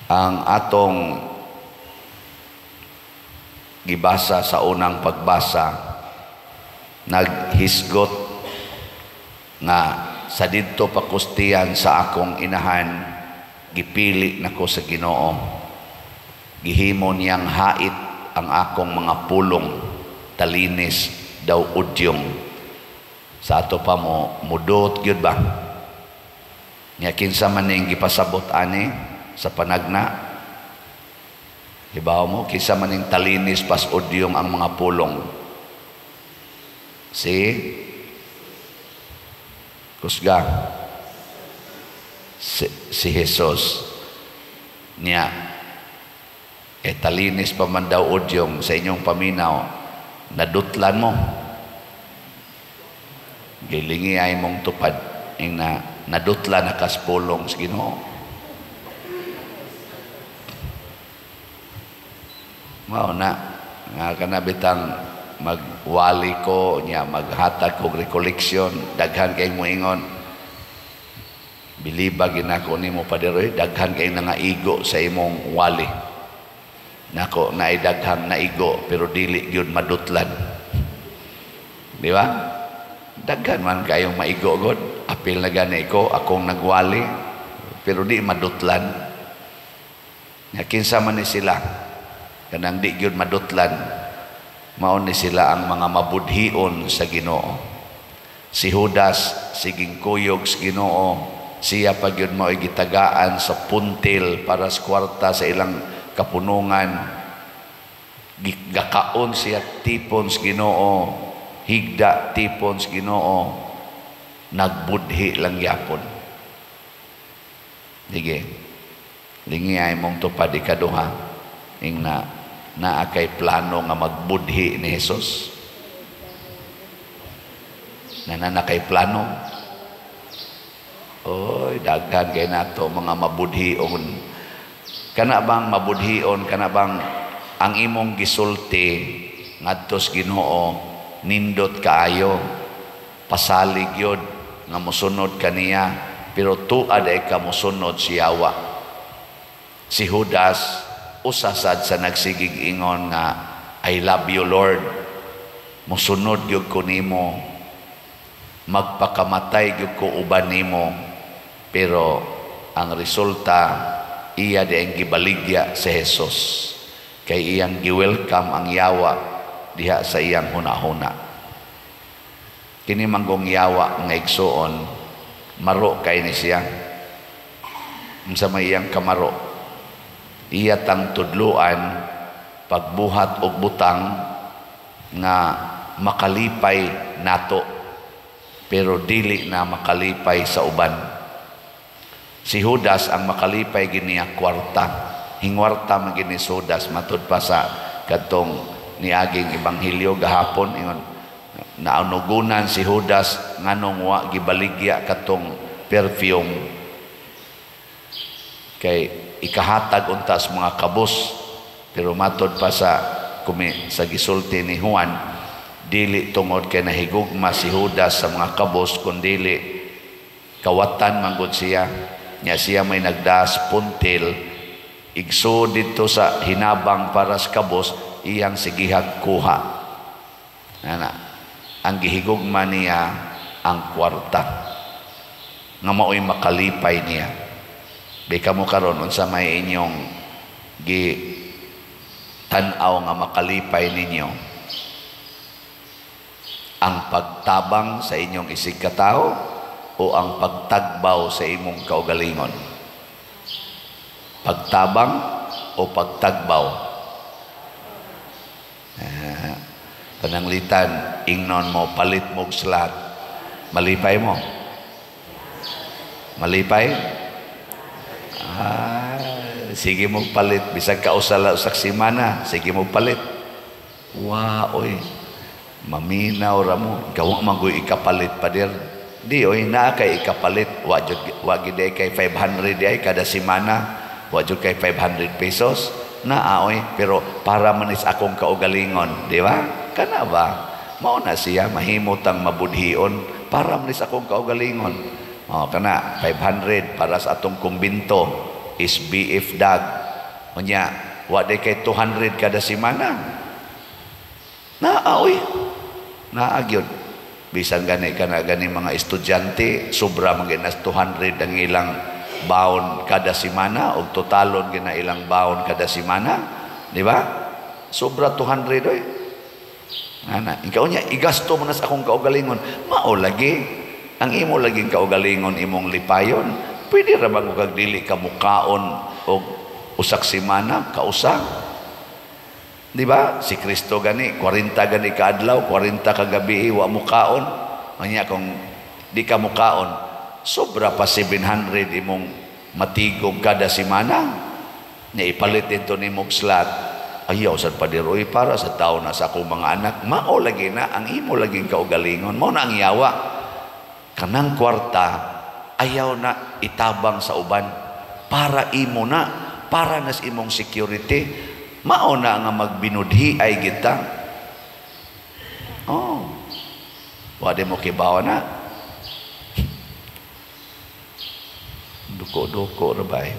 Ang atong gibasa sa unang pagbasa, naghisgot nga sa didto pakustiyan sa akong inahan, gipili nako sa Ginoo. Gihimo niyang hait ang akong mga pulong, talinis daw udyong. Sa ato pa mo mudot gyud ba? Nya kinsa man ning gipasabot ani sa panagna? Hibaw mo, kinsa man ning talinis pas udyong ang mga pulong? Si Kusga. Si Jesus. Niya, e talinis pa man daw udyong sa inyong paminaw, nadutlan mo. Gilingi ay mong tupad, ing na nadutlan na kaspulong sa Ginoo. Mao na nga kanabitang magwali ko niya, maghatag kog recollection, daghan kay moingon, biliba ginako nimo, Padre, daghan kay nangaigo sa imong wali. Nako naay daghang naigo pero dili gyud madutlan, di ba? Daghan man kayong maigo god, apil na gani ko akong nagwali pero di madutlan. Nya kinsa man ni sila kanang di gyud madutlan? Mao ni sila ang mga mabudhion sa Ginoo. Si Judas siging kuyog sa Ginoo, siya pa gyud mao'y gitagaan sa puntil para sa kwarta sa ilang kapunungan. Gakaon siya tipon sa Ginoo, higda tipon sa Ginoo, nagbudhi lang gyapon. Sige, lingi ay mong tupad ikaduha, ing na naa kay plano nga magbudhi ni Jesus. Na kay plano. Oy, daghan kay nato mga mabudhion. Kana bang mabudhion, kana bang ang imong gisulti ngadto sa Ginoo nindot kaayo, pasalig yod nga mosunod kaniya, pero tuad ay ka mosunod siyawa. Si Judas usasad sa nagsigig ingon nga I love you, Lord, mosunod gyud ko nimo, magpakamatay gyud ko uban nimo, pero ang resulta iya di ang gibaligya si Jesus, kay iyang gi-welcome ang yawa diha sa iyang hunahuna. Kini manggong yawa nga igsuon, maro kay ni siya. Unsa may iyang kamaro? Iya tang tudluan pagbuhat og butang nga makalipay nato pero dili na makalipay sa uban. Si Judas ang makalipay giniya kwarta. Hingwarta man gini si Judas, matud pa sa kadtong niaging ebanghelyo gahapon, ingon naunugunan si Judas nganong wa gibaligya katong perfume kay ikahatag unta sa mga kabus, pero matod pa sa sa gisulti ni Juan, dili tungod kay nahigugma si Judas sa mga kabus, kundili kawatan manggod siya. Nya siya may nagdas puntil igso didto sa hinabang para sa kabus, iyang sigihag kuha. Ana, ang gihigugma niya ang kwarta nga mao'y makalipay niya. Bika mo karon unsa may inyong gi tan-aw nga makalipay ninyo? Ang pagtabang sa inyong isig katawo o ang pagtagbaw sa imong kaugalingon? Pagtabang o pagtagbaw? Pananglitan, ingnon mo, palit mo slot, malipay mo? Malipay? Ah, sige mo palit, bisag kausala usak simana, sige mo palit. Wa, oy, maminaw ra mo, gawa man ko'y ikapalit pader. Di, oy, naa kay ikapalit, wa jud, wa gid kay 500 di ay kada simana, wa jud kay 500 pesos. Naa, oy, pero para manis akong kaugalingon, di ba? Kana ba? Mao na siya, mahimutang mabudhion, para manis akong kaugalingon. O, kana, 500 para sa atong kumbinto is BF dag. Unya, wa di kay 200 kada semana. Naa oy. Naa gyud. Bisan gani kana gani mga estudyante, sobra man gyud nas 200 ang ilang baon kada semana og totalon gyud na ilang baon kada semana, di ba? Sobra 200 oy. Ana, ikaw niya igasto mo na sa akong kaugalingon. Mao lagi ang imo laging kaugalingon imong lipayon. Pwede ra ba kag dili ka mukaon og usak semana kausa? Di ba? Si Kristo gani 40 gani ka adlaw, 40 ka gabi wa mukaon. Unya kung di ka mukaon, sobra pa 700 imong matigom kada semana. Nya ipalit dito nimong slot. Ayaw sad padiroy para sa tao na sa akong mga anak. Mao lagi na ang imo laging kaugalingon. Mao na ang yawa. Kanang kwarta ayaw na itabang sa uban para imo na, para nas imong security. Mao na nga magbinudhi ay kita. Oh. Wa di mo kibaw na. Duko-duko ra bay.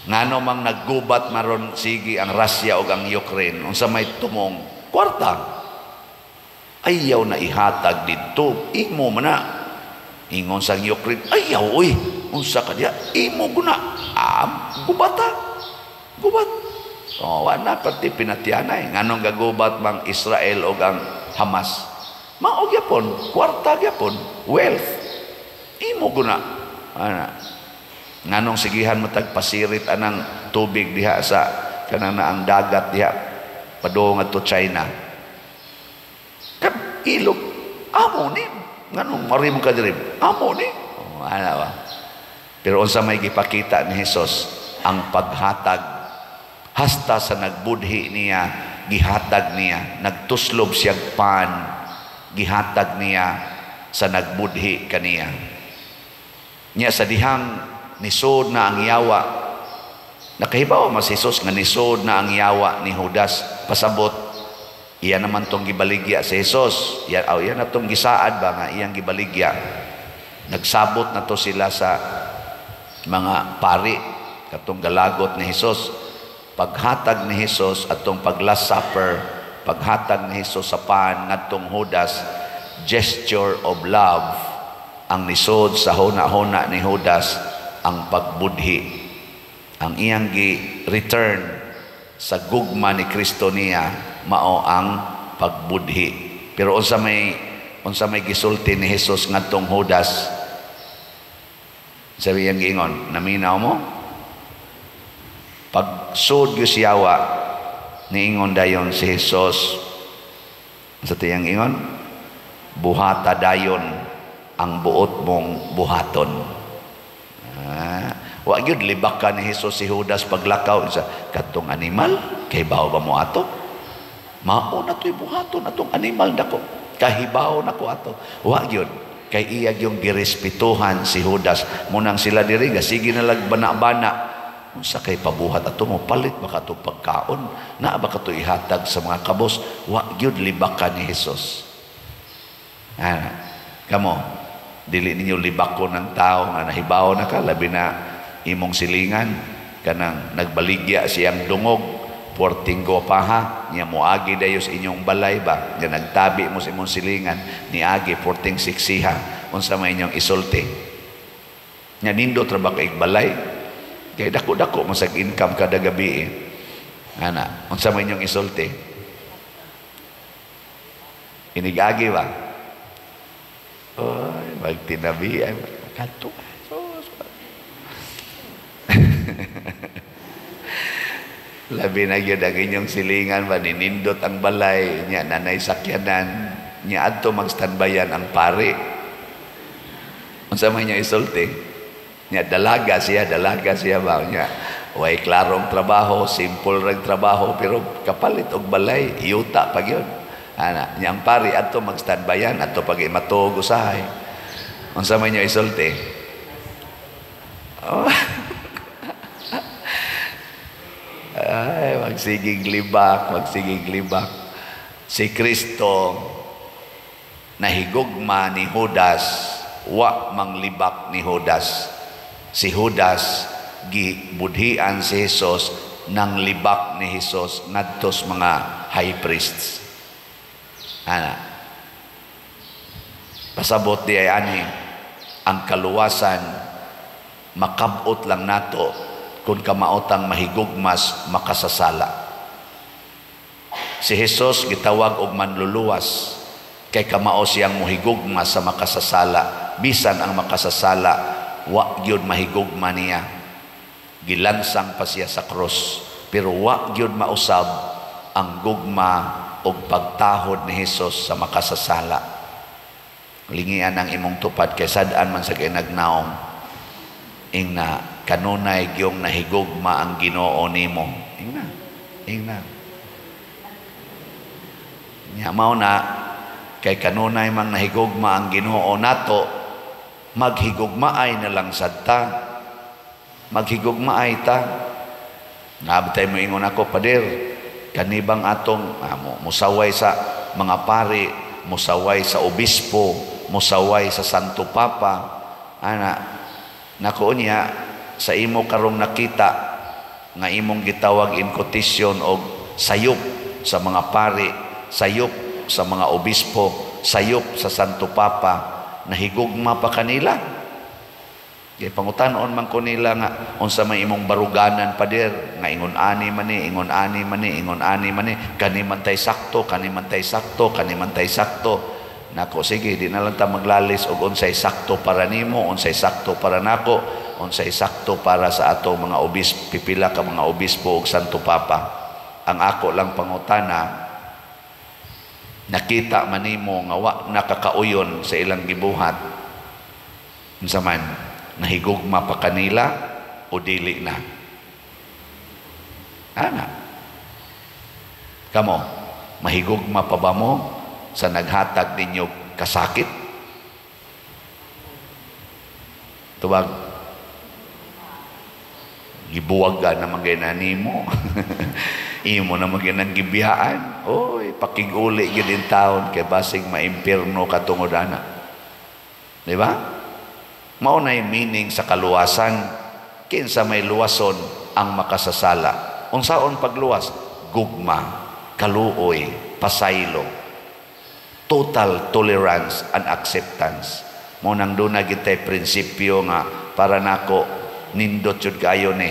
Ngano mang naggubat maron sige ang Russia ug ang Ukraine unsa may tumong kwarta. Ayaw na ihatag didto, imo man na. Ingon sa Ukraine, ayaw oy, unsa ka diya, imo guna. Gubata. Gubat. Oh, wa na pati pinatyanay. Nganong gagubat mang Israel ug ang Hamas? Mao gyapon, kwarta gyapon, wealth. Imo guna. Ana. Nganong sigihan matag pasirit anang tubig diha sa kanang na ang dagat diha padung ngadto China. Kag ilog amo ni, nganong mari mo ka diri? Amo ni. Oh, ana ba? Pero unsa may gipakita ni Hesus ang paghatag hasta sa nagbudhi niya, gihatag niya, nagtuslob siyag pan, gihatag niya sa nagbudhi kaniya. Nya sa dihang nisod na ang yawa. Nakahibaw man si Jesus nga nisod na ang yawa ni Judas. Pasabot, iya naman tong gibaligya si Jesus. Iya, oh, iya na tong gisaad ba nga iyang gibaligya. Nagsabot na to sila sa mga pari katong galagot ni Jesus. Paghatag ni Jesus atong pag Last Supper, paghatag ni Jesus sa pan ngadtong Judas, gesture of love ang nisod sa huna-huna ni Judas ang pagbudhi. Ang iyang gi-return sa gugma ni Kristo niya mao ang pagbudhi. Pero unsa may gisulti ni Jesus ngadtong Judas? Sabi iyang giingon, naminaw mo? Pagsud gyud siyawa, niingon dayon si Jesus. Sa tiyang ingon, buhata dayon ang buot mong buhaton. Wa gyud libak ka ni Jesus si Judas paglakaw sa katong animal, kay bawo ba mo ato? Mao na to'y buhaton atong animal dako. Kahibaw na ko ato. Wa gyud kay iya gyung girespetuhan si Judas. Munang sila diri sige na lag bana-bana. Unsa kay pabuhat ato mo palit ba kato pagkaon? Naa ba kato ihatag sa mga kabos? Wa gyud libak ka ni Jesus. Kamo dili ninyo libako ng tao nga nahibaw na ka, labi na imong silingan kanang nagbaligya siyang dungog puwerteng gwapaha niya moagi dayo sa inyong balay ba nga nagtabi mo sa imong silingan niagi puwerteng siksiha, unsa may inyong isulti? Nya nindot ra ba kay balay kay dako-dako man sag income kada gabi eh. Ana, unsa may inyong isulti? Inigagi ba? Oy, magtinabi ay kadto. Labi na gyud ang inyong silingan ba ninindot ang balay nya nanay sakyanan nya adto magstandbayan ang pari. Unsa man niya isulti? Nya dalaga siya ba nya way klarong trabaho, simple rang trabaho pero kapalit og balay, yuta pa gyud. Ana, nya ang pari adto magstandbayan adto pag imatuog usahay. Unsa man niya isulti? Oh. Ay, magsigig libak, magsigig libak. Si Kristo nahigugma ni Judas, wa manglibak ni Judas. Si Judas Gibudhian si Jesus nang libak ni Jesus ngadto sa mga high priests. Ana. Pasabot di ay ani, ang kaluwasan makabot lang nato kung kamaotang mahigugmas makasasala. Si Jesus gitawag og manluluwas kay kamao siyang mohigugma sa makasasala, bisan ang makasasala wa gyud mahigugma niya. Gilansang pa siya sa krus, pero wa gyud mausab ang gugma og pagtahod ni Jesus sa makasasala. Lingian ang imong tupad kay sad-an man sa kay nagnaong. Ingna, kanunay gyung nahigugma ang Ginoo nimo. Ingna, ingna. Nya mao na kay kanunay mang nahigugma ang Ginoo nato, maghigugmaay na lang sad ta. Maghigugmaay ta. Nabtay mo ingon ako, "Pader, kanibang atong musaway sa mga pari, musaway sa obispo, musaway sa Santo Papa?" Ana, nako niya, sa imo karong nakita nga imong gitawag in quotation og sayop sa mga pari, sayop sa mga obispo, sayop sa Santo Papa, nahigugma pa kanila? Kay pangutanon man ko nila nga unsa may imong baruganan, pader, nga ingon ani man ni, ingon ani man ni, ingon ani man ni, kani man tay sakto, kani man tay sakto, kani man tay sakto. Nako, sige, di na lang ta maglalis og unsay sakto para nimo, unsay sakto para nako, unsay sakto para sa atong mga obispo, pipila ka mga obispo ug Santo Papa. Ang ako lang pangutana, nakita man nimo nga wa nakakauyon sa ilang gibuhat? Unsa man, nahigugma pa kanila o dili na? Ana. Kamo, mahigugma pa ba mo sa naghatag ninyo kasakit? Tubag. Gibuwag ka naman gay na nimo. Imo naman gay nang gibiyaan. Oy, pakiguli gyud in taon kay basig maimpirno ka tungod ana. Di ba? Mao na yung meaning sa kaluwasan. Kinsa may luwason ang makasasala? Unsaon pagluwas? Gugma, kaluoy, pasaylo, total tolerance and acceptance. Mo nang duna gitay prinsipyo nga para nako nindot jud kayo ni.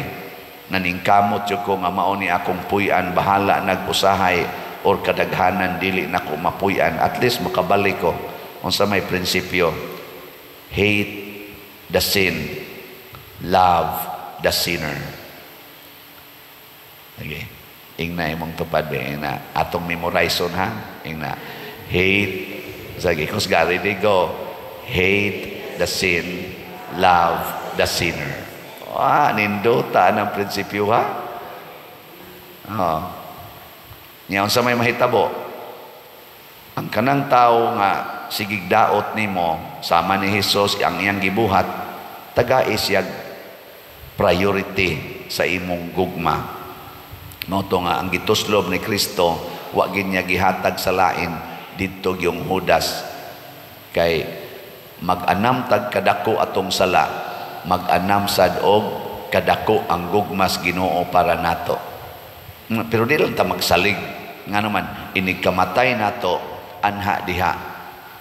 Naningkamot jud ko nga mao ni akong puy-an, bahala nag-usahay or kadaghanan dili nako mapuy-an, at least makabalik ko. Unsa may prinsipyo? Hate the sin, love the sinner. Okay. Ingna imong tupad be, ingna atong memorizon ha. Ingna, hate, sige, kusga, ready, go. Hate the sin, love the sinner. Ah, nindota ang prinsipyo ha. Oh. Nya unsa may mahitabo? Ang kanang tao nga sigig daot nimo, sama ni Jesus ang iyang gibuhat, tagai siya priority sa imong gugma. Mao to nga ang gituslob ni Kristo wa gid niya gihatag sa lain didto gyung Judas, kay mag-anam tag kadako atong sala, mag-anam sad og kadako ang gugmas Ginoo para nato. Pero di lang ta magsalig, ngano man inig kamatay nato, anha diha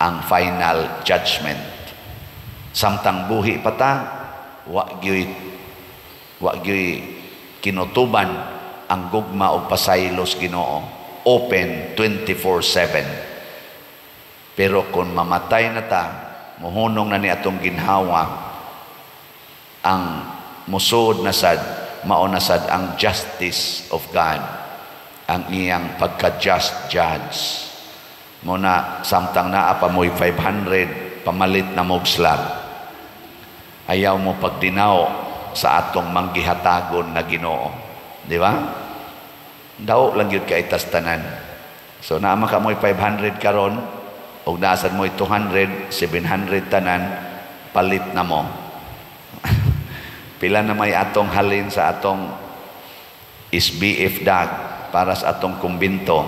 ang final judgment. Samtang buhi pa ta, wa gyuy kinutuban ang gugma og pasaylos Ginoo. Open 24/7. Pero kung mamatay na ta, muhunong na ni atong ginhawa, ang musod na sad, mao na sad ang justice of God, ang iyang pagka-just judge. Muna, samtang naa pa mo'y 500, pamalit na mo'g slab. Ayaw mo pagdinaw sa atong manggihatagon na Ginoo. Di ba? Daw lang yun kay tastanan. So naa man ka mo'y 500 karon, og naasad mo'y 200, 700 tanan, palit na mo. Pila na may atong halin sa atong SBF dag para sa atong kumbinto.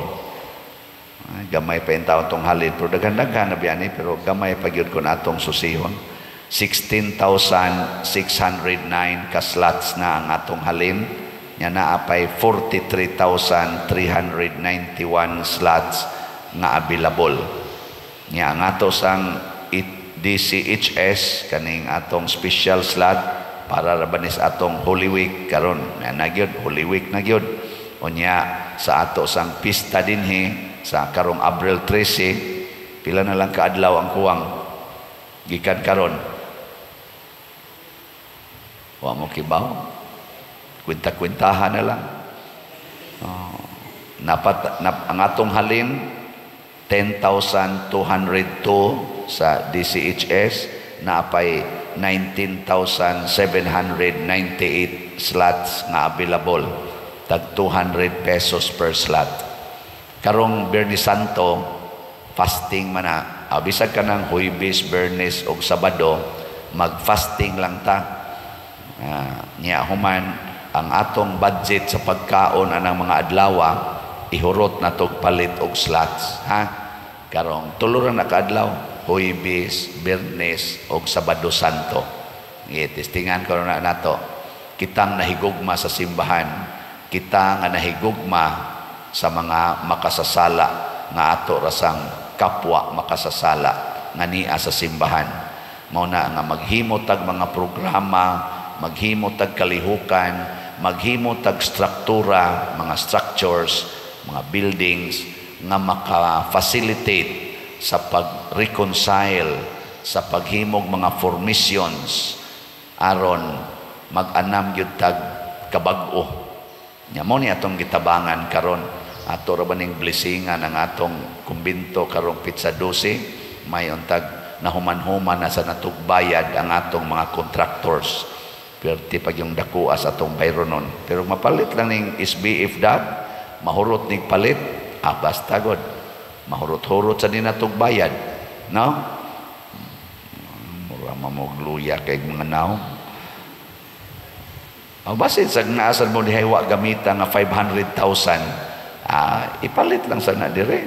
Ay, gamay pa yung taon tong halin. Pero daghan-daghan na biyani, pero gamay pa gyud kun atong susihon. 16,609 ka slots na ang atong halin nya, naa pay 43,391 slots nga available. Nya ang ato sang DCHS, kaning atong special slot para ra banis atong Holy Week karon na gyud, Holy Week na gyud. Unya sa ato sang pista dinhi sa karong Abril 13, pila na lang kaadlaw ang kuwang gikan karon? Wa mo kibaw, kwenta-kwentahan na lang. Oh, napat nap, ang atong halin 10,202 sa DCHS, naapay 19,798 slots nga available, tag 200 pesos per slot. Karong Biyernes Santo, fasting man na. Ah, bisag ka ng Huwebes, Biyernes og Sabado, mag-fasting lang ta. Niya human ang atong budget sa pagkaon anang mga adlawa, ihurot na tog palit og slots, ha? Karong tulo ra na kaadlaw, Huwebes, Biyernes og Sabado Santo. Testingan ko na nato. Kitang nahigugma sa simbahan, kita nga nahigugma sa mga makasasala nga ato rasang kapwa makasasala nga nia sa simbahan. Mao na nga maghimo tag mga programa, maghimo tag kalihukan, maghimo tag struktura, mga structures, mga buildings nga maka-facilitate sa pag-reconcile, sa paghimog mga formations aron mag-anam gyud tag kabag-o. Nya mo ni atong gitabangan karon. Ato ra ba ning blessingan ang atong kumbinto karong petsa 12, may untag nahuman-human na sa natugbayad ang atong mga contractors. Perti pag yung dako sa atong bayronon. Pero mapalit lang ning SBF dad, mahurot ning palit, basta god. Mahurot-hurot sa dinatugbayad. No? Mura mamogluya kay mga naong. Oh, basin sa naasad mo dihay wa gamita nga 500,000, ipalit lang sana dire.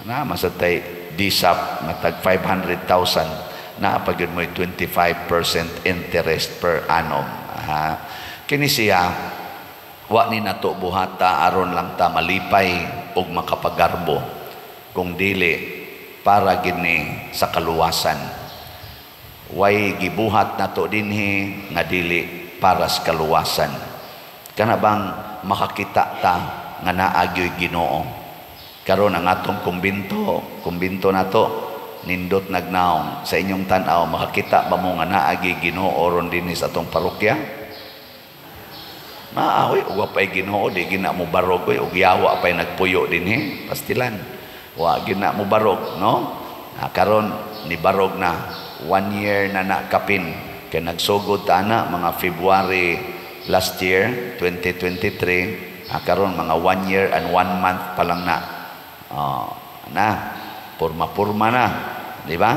Na masatay DSAP nga tag 500,000 na pag mo 25% interest per annum. Ha? Kini siya wa ni nato buhata aron lang ta malipay og makapagarbo, kung dili para gini sa kaluwasan. Way gibuhat nato dinhi nga dili para sa kaluwasan. Kana bang makakita ta nga naagyo'y Ginoo. Karon ang atong kumbinto, kumbinto nato nindot nagnaong. Sa inyong tan-aw, makakita ba mo nga naagi Ginoo ron dinhi sa atong parokya? Maahoy, ug pa'y Ginoo, di gina mo barog oy, ug yawa pa'y nagpuyo dinhi, pastilan. Wa gina mo barog, no? Ah, karon ni barog na, 1 year na nakapin kay nagsugod ta na mga February last year, 2023. Ah, karon mga 1 year and 1 month pa lang na. Oh, na porma-porma na, di ba?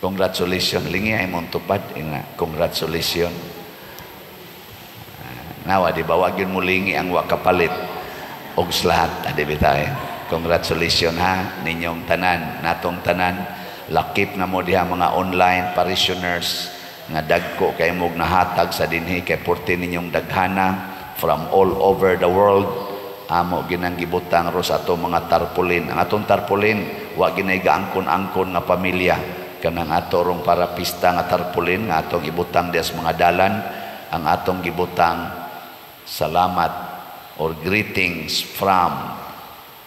Congratulations, lingi ay mong tupad ina, congratulations. Ah, nawa, di ba, wag yun mulingi ang wa kapalit og slot, ah, di ba tayo? Congratulations ha ninyong tanan, natong tanan. Lakip na mo diha mga online parishioners nga dagko kay mog nahatag sa dinhi kay porte ninyong daghana from all over the world. Amo ginang gibutang ro sa atong mga tarpaulin. Ang atong tarpaulin wa ginay gaangkon-angkon nga pamilya. Kanang ato rong para pista nga tarpaulin nga atong ibutang diha sa mga dalan, ang atong gibutang, "Salamat or greetings from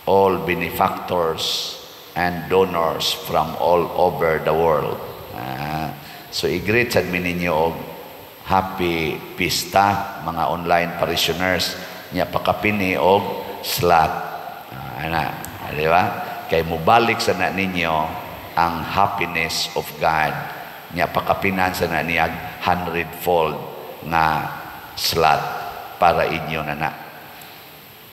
all benefactors and donors from all over the world." Ah, so i-greet sad mi ninyo og happy pista, mga online parishioners, nya pakapini og slot. Ah, ana, di ba? Kay mubalik sa na ninyo ang happiness of God. Nya pakapinan sa na niyag hundredfold nga slot para inyo na na.